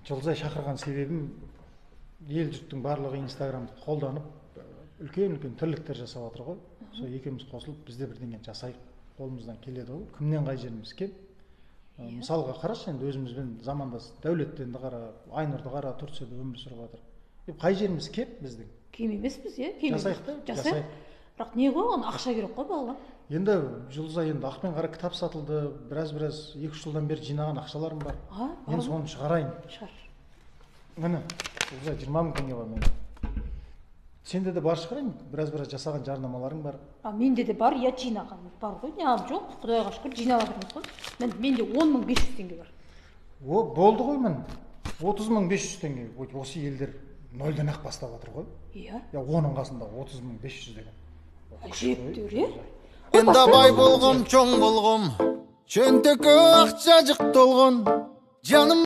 Жұлдызай, шақырған себебім, ел жұрттың барлығы Инстаграмды қолданып, үлкен үлкен тірліктер жасап жатыр ғой. Сол екеуміз қосылып, біз де бірдеңе жасайық, қолымыздан келеді ғой, кімнен қай жеріміз кем. Мысалға қарашы, енді өзімізбен замандас Дәулеттенді қара, Айнұрды қара, Турцияда өмір сүріп жатыр. Қай жеріміз кеп біздің? Кем емеспіз, иә, кем. Жасайық та. Жасайық, бірақ не ғой, оған ақша керек қой, балалар. Енді, Жұлдызай, енді ақ пен қара кітап сатылды, біраз 2-3 жылдан бері жинаған ақшаларым бар. А, енді соны шығарайын. Шығар. Міне, Жұлдызай, 20 000 теңге бар менде. Сенде де бар шығар енді, біраз жасаған жарнамаларың бар. А, менде де бар, иә, жинаған бар ғой, неғып жоқ, құдайға шүкір, жинап жатырмыз ғой. Міне, менде 10 500 теңге бар. О, болды ғой, міне, 30 500 теңге. Ой, осы елдер нөлден ақ бастап жатыр ғой. Иә. Я, оның қасында 30 500 деген Әжептәуір, иә. Мен да бай болгом, чоң болгом, чөнтөккө акча жык толгон, жаным.